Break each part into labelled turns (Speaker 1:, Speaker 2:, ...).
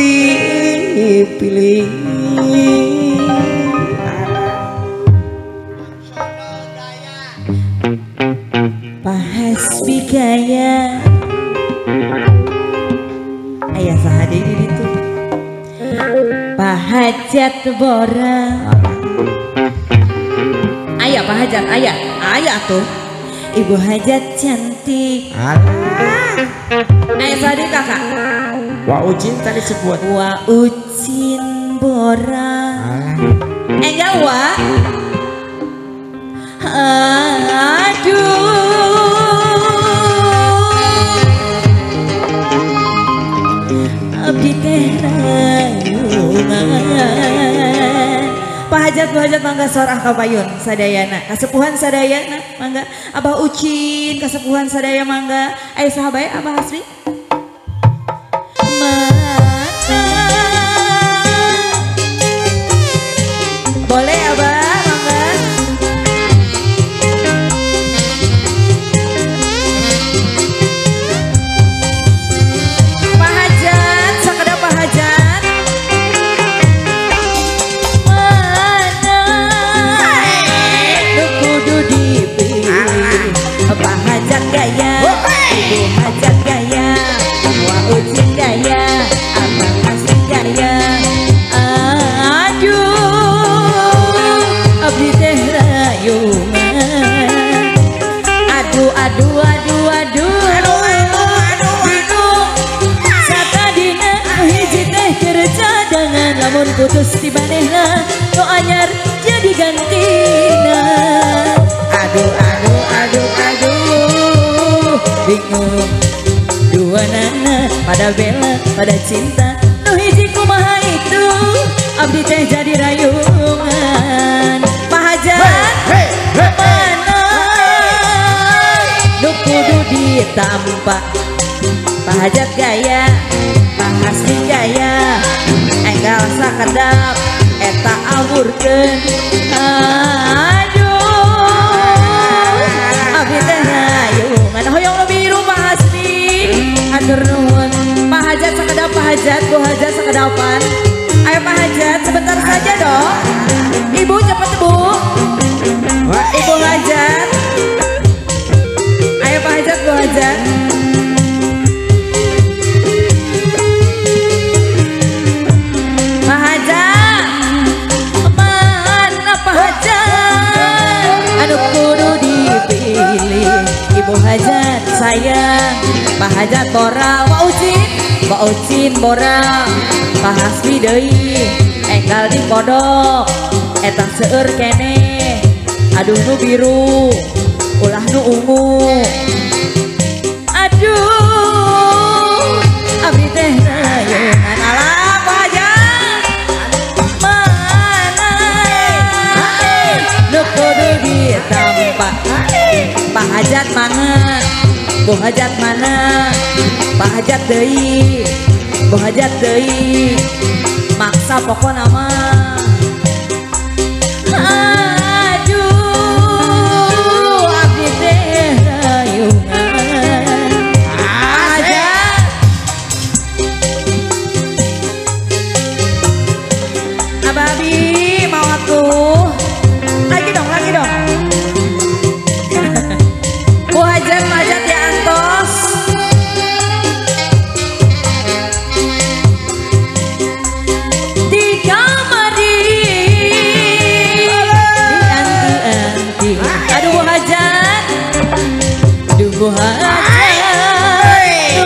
Speaker 1: dipilih.
Speaker 2: Pak Hasbi gaya ayah saha deui di ditu. Pak Hajat Bora ayah Pak Hajat ayah ayah tuh Ibu Hajat cantik. Ayah saha deui kakak.
Speaker 1: Wa Ucin tadi sebut.
Speaker 2: Wa Ucin Bora enggak wa. Aduh abdi teh rayungan. Pak Hajat, Bu Hajat mangga sorah kapayun sadayana, kasepuhan sadayana mangga. Abah Ucin kasepuhan sadaya mangga. Ayo saha bae Abah Hasbi. Mana boleh Abah mangga. Pak Hajat, sakedap Pak Hajat. Mana nu kudu dipilih. Pak Hajat gaya, Ibu Hajat gaya, Wa Ucin gaya, Abang Hasbi gaya. Aduh abdi teh rayungan. Aduh aduh aduh aduh aduh bingung satadina hiji teh keur cadangan lamun putus di manehna nu anyar jadi gantina. Aduh aduh aduh aduh bingung dua nana pada bela pada cinta nu hiji kumaha itu abdi teh jadi rayungan. Pak Hajat mana nu kudu ditampa. Pak Hajat gaya, Pak Hasbi gaya, enggal sakedap eta awurkeun. Aduh abdi teh rayungan. Hoyong nu biru Pak Hasbi atur nuhun. Pak Hajat sakedap, Pak Hajat, Bu Hajat sakedapan. Ayo Pak Hajat sebentar saja dong. Ibu cepet Bu. Ibu Hajat. Ayo Pak Hajat, Bu Hajat. Pak Hajat mana Pak Hajat anu kudu dipilih. Ibu Hajat sayang, Pak Hajat Bora, Wa Ucin, Wa Ucin Bora, Pak Hasbi deui enggal di pondok eta seueur keneh. Aduh nu biru ulah nu ungu. Aduh abdi teh rayungan. Alah Pak Hajat mana nu kudu ditampa. Pak Hajat mana, Bu Hajat mana, Pak Hajat deui, Bu Hajat deui, maksa pokona mah. Aduh abdi teh rayungan. Hajat Abah Abi mau aku lagi dong, lagi dong. Bu Hajat, Pak Hajat ya antos. Di kamari dianti-anti. Aduh Bu Hajat, aduh Bu Hajat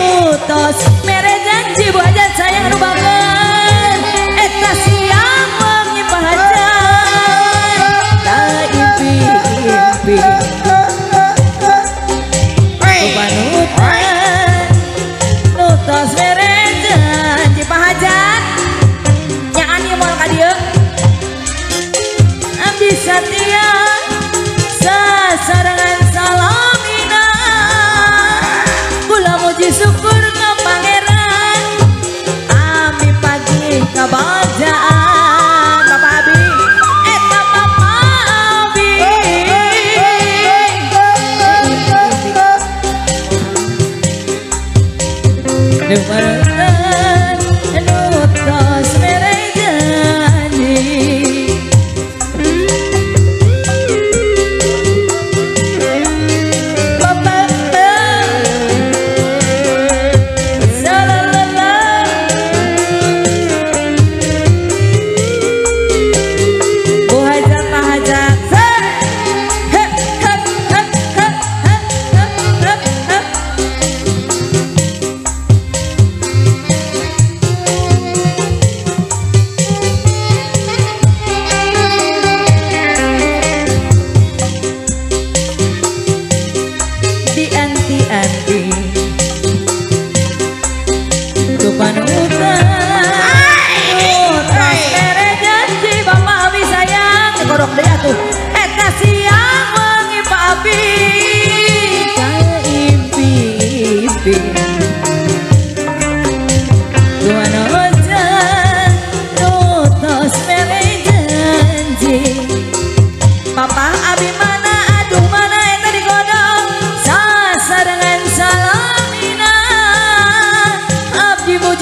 Speaker 2: nutos mere janji Bu Hajat sayang anu banget. Eta siang wengi Pak Hajat tak impi-impi. Panutan nutos mere janji Pak Hajat nyaan ieu moal ka dieu. Abdi satia sasarengan salamina kula muji syukur ka pangeran ami pagi kabajaan. Bapak Abi eta Bapak Abi Numaran nutos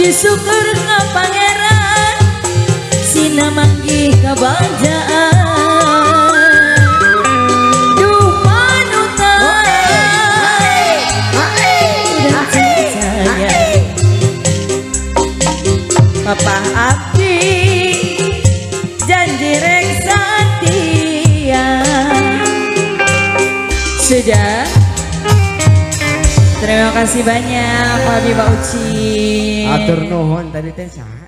Speaker 2: Puji syukur ka pangeran sina manggih kabagjaan. Duh panutan udah percaya Papa abdi janji rek satia. Sudah. Terima kasih banyak Pak Abi, Pak Uci.
Speaker 1: Atur nuhun tadi teh saha?